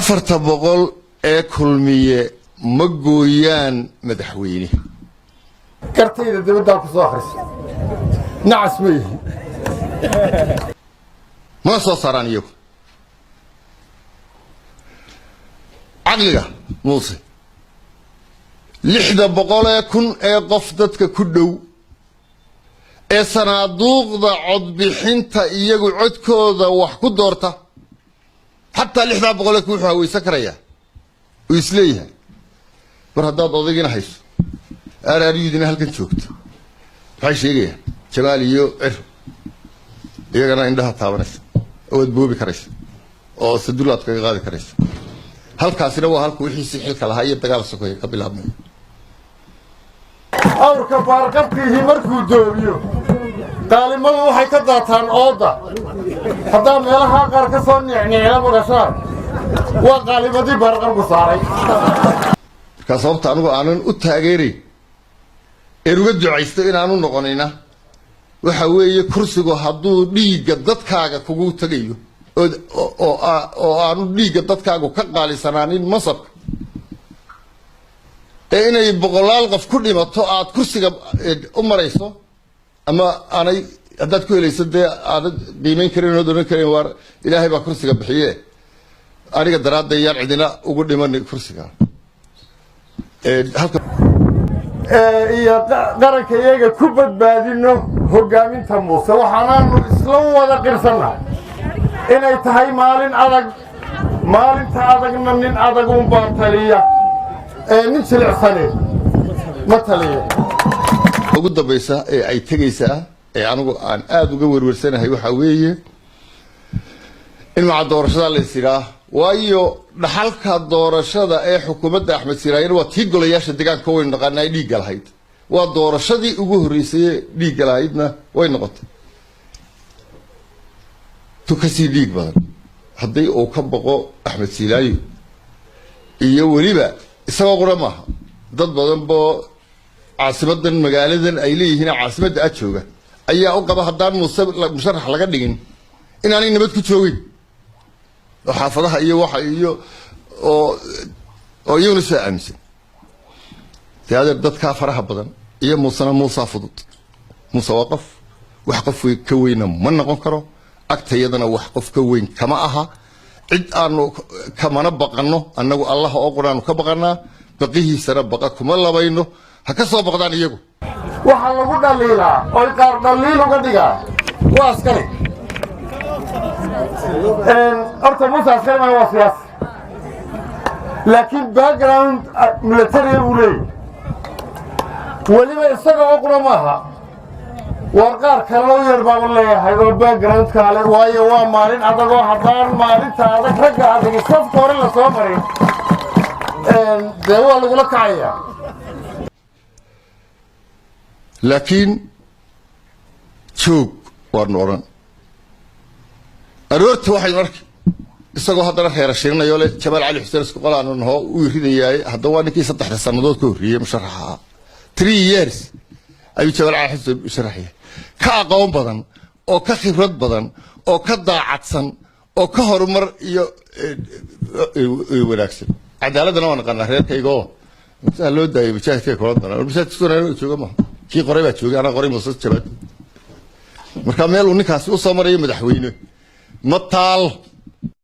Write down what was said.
4-ta boqol ee Kulmiye ma gooyaan madaxweyne. Gartayda dibaddaa ku soo akhrisa, nacas ma yihi. Mana soo saaraan iyagu caqliga Muuse. 600,000 ee qof dadka ku dhow ee sanaaduuqda codbixinta iyagu codkooda wax ku doorta, xataa 600,000 ee kun wuxuu haweysan karayaa uu isleeyahay mar haddaad odaygiina hayso, aaraariyudina halkan joogto, maxay sheegayaan Jamaal iyo Cir? Iyagana indhaha taabanaysa oo waad boobi karaysa oo sadullaad kaga qaadi karaysa. Halkaasina waa halka wixiisii xilka lahaa iyo dagaal sokoye ka bilaabmaya. Awrka baarqabkiihii markuu doobiyo, qaalimadu waxay ka daataan ooda. Haddaa meelahaa qaar ka soo nicnicla maqashaan, waa qaalimadii baarqabku saaray. Markaa sababta anigu aanan u taageerayn een uga ducaysto inaanu noqonayna waxa weeye, kursigu hadduu dhiigga dadkaaga kugu tagayo oo aanu dhiigga dadkaagu ka qaalisanaanin mansabka, ee inay boqolaal qof ku dhimato aad kursiga u marayso, ama aanay haddaad ku helayso dee aanad qiimeyn karin ood odhan karin, waar Ilaahay baa kursiga bixiye, aniga daraadda yaan cidina ugu dhiman kursiga halka. Iyo qaranka iyaga ku badbaadino hoggaaminta Muuse. Waxaanaanu isla wada qirsannahay inay tahay maalin adag. Maalinta adagna nin adag unbaa taliya ee nin jilicsane ma taliyo. Ugu dambaysa ee ay tegaysaa ee anigu aan aada uga werwersanahay waxaa weeye in maca doorashada la is yidhaah, waayo dhaxalka doorashada ee xukuumadda Axmed Siiraayana waa tii golayaasha deegaanka waynu naqaana ay dhiigga lahayd. Waa doorashadii ugu horreysay dhiigga lahaydna way noqotay tu kasii dhiig badan haddii uu ka boqo Axmed Siilaayo. Iyo weliba isagoo qura maaha, dad badan boo caasimadan magaaladan ay leeyihiin caasimadda a jooga ayaa u qaba haddaan Muuse musharax laga dhigin inaanay nabad ku joogin, oo xaafadaha iyo waxa iyo oo iyaguna soo aaminsan. Dee adeer, dadkaa faraha badan iyo Muusena, Muusaa fudud. Muuse waa qof, wax qof ka weyna ma noqon karo. Agtayadana wax qof ka weyn kama aha, cid aanu kamana baqanno. Annagu Allaha oo quraanu ka baqanaa, baqihiisana baqa kuma labayno. Ha ka soo baqdaan iyagu. Waxaa lagu dhaliilaa oy qaar dhaliil uga dhigaa waa askari. Horta Muuse askari maa, waa siyaasi, laakiin background military uu leeyahy. Weliba isaga oo qura maaha, war qaar kalena u yar baan leeyahay oo background kaale. Waayo waa maalin adag oo haddaan maalinta adag ragga adagi safka hore la soo marin, dee waa lagula kacayaa. Laakiin joog waanu odhan. Aroorta waxaynu arki isagoo haddana reera shirinayoo le Jamaal Cali Xuseen isku qolaanu nahoo uu ridayaay. Haddaba waa ninkii 3da sannadood ka horreeyey musharaxa ahaa. 3 years ayuu Jamaal Cali Xuseen musharaxaya, ka aqoon badan oo ka khibrad badan oo ka daacadsan oo ka horumar iyo wanaagsan. Cadaaladdana waa naqaanaa reerkayga oo saa loo daayay mujaahidkay kolan doonaa. Mujaahidka jooga maaha, kii qoray baa joogay, anaa qoray Muuse Jabaad. Marka meel uu ninkaasi u soo marayo madaxweyne ma taal.